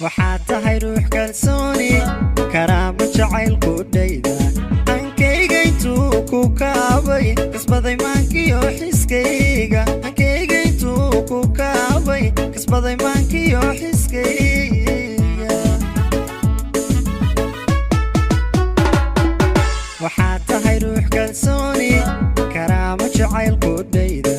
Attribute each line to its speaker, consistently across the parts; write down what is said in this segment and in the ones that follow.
Speaker 1: Waxaad tahay ruux kalsooni, karaamo jacayl qudhayda. Hankayga intuu ku kaabay, kasbaday maankiyo xiskayga. Hankayga intuu ku kaabay, kasbaday maankiyo xiskayga. Waxaad tahay ruux kalsooni, karaamo jacayl qudhayda.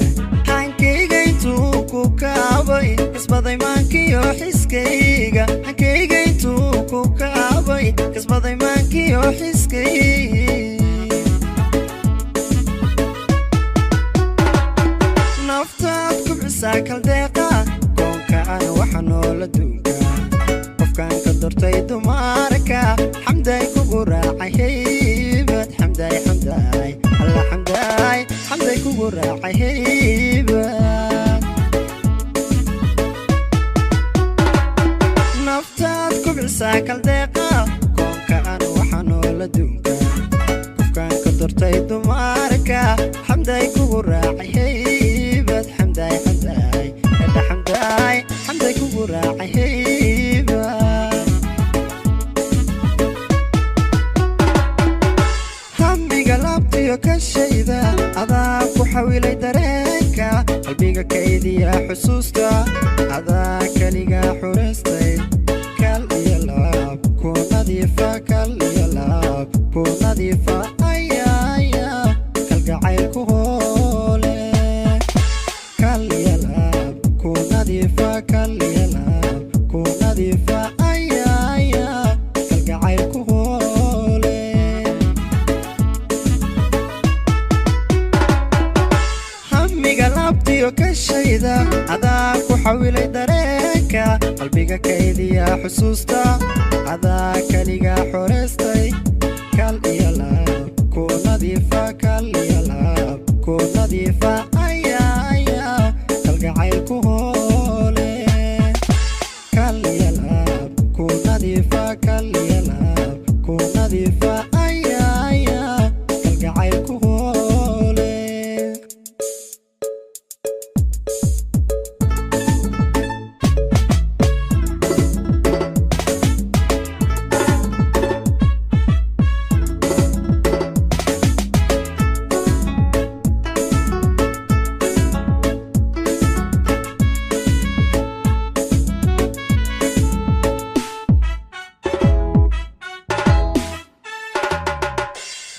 Speaker 1: Hankayga intuu ku kaabay, kasbaday maankiyo xiskayga. Hankayga intuu ku kaabay, kasbaday maankiyo xiskayga. Naftaad kubcisaa kaldeeqa, koonkaan waxa noola duunka. Qofkaan ka dortay dumarka, xamday kugu raacay haybad. Xamday, xamday, alla xamday, xamday kugu raacay haybad. Naftaad kubcisaa kaldeeqa, koonkaan waxa noola duunka. Qofkaan ka dortay dumarka, xamday kugu raacay haybad. Xamday, xamday, edha xamday, xamday kugu raacay haybad. Hambiga laabtiyo ka shayda, adaa ku xawilay dareenka. Qalbiga kaydiya xusuusta, adaa keliga xuraystay. Kal iyo laab ku nadiifa, kal iyo laab ku nadiifa, ayaya kalgacayl ku hoole. Kal iyo laab ku nadiifa, kal iyo laab ku nadiifa, ayaya kalgacayl ku hoole. Hamiga laabtiyo ka shayda, adaa ku xawilay dareenka. Qalbiga kaydiya xusuusta, adaa keliga xoraystay. Kal iyo laab ku nadiifa, kal iyo laab ku nadiifa, ayaya kalgacayl ku hoole. Kal iyo laab ku nadiifa, kal iyo laab ku nadiifa, ayaya kalgacayl ku hoole.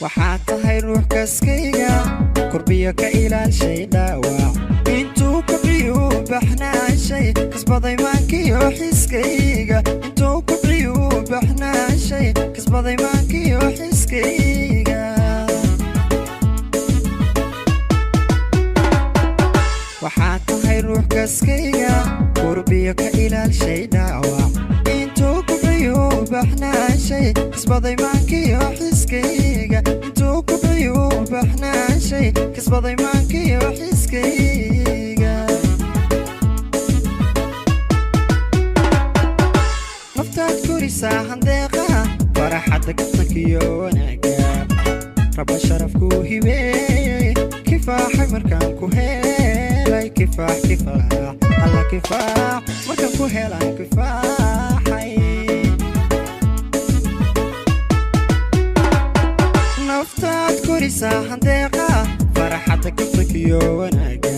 Speaker 1: Waxaad tahay ruux kaskayga, kurbiyo ka ilaalshay dhaawac. Intuu kobciyuu baxnaashay, kasbaday maankiyo xiskayga. Intuu kobciyuu baxnaashay, kasbaday maankiyo xiskayga. Waxaad tahay ruux kaskayga, kurbiyo ka ilaalshay dhaawac. Intuu kobciyuu baxnaashay, kasbaday maankiyo xiskayga. Intuu kobciyuu baxnaashay, kasbaday maankiyo xiskayga. Naftaad korisaa handeeqa, faraxadda kabtankiyo wanaagga. Raba sharafkuu hibeeyey, kifaaxay markaan ku helay. Kifaax, kifaax, alla kifaax markaan ku helaan kifaaxay. Naftaad korisaa handeeqa, faraxadda kabtankiyo wanaagga.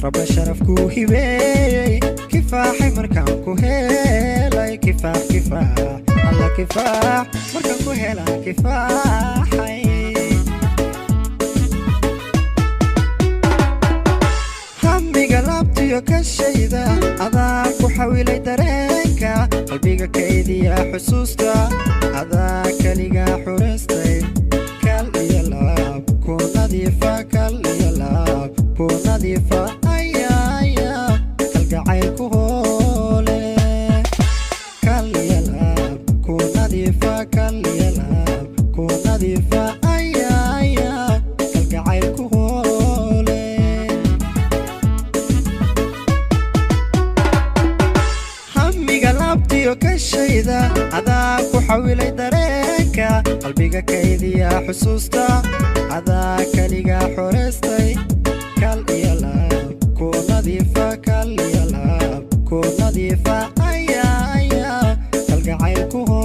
Speaker 1: Raba sharafkuu hibeeyey, kifaaxay markaan ku helay. Kifaax, kifaax, alla kifaax markaan ku helaan kifaaxay. Hamiga laabtiyo ka shayda, adaa ku xawilay dareenka. Qalbiga kaydiya xusuusta, adaa keliga xuraystay. Kal iyo laab ku nadiifa, kal iyo laab ku nadiifa, ayaya kalgacayl ku hoole. Kal iyo laab ku nadiifa, kal iyo laab ku nadiifa, ayaya kalgacayl ku hoole. Hamiga laabtiyo ka shayda, adaa ku xawilay dareenka. Qalbiga kaydiya xusuusta, adaa keliga xoraystay. Kal iyo laab ku nadiifa, kal iyo laab ku nadiifa, ayaya. Ku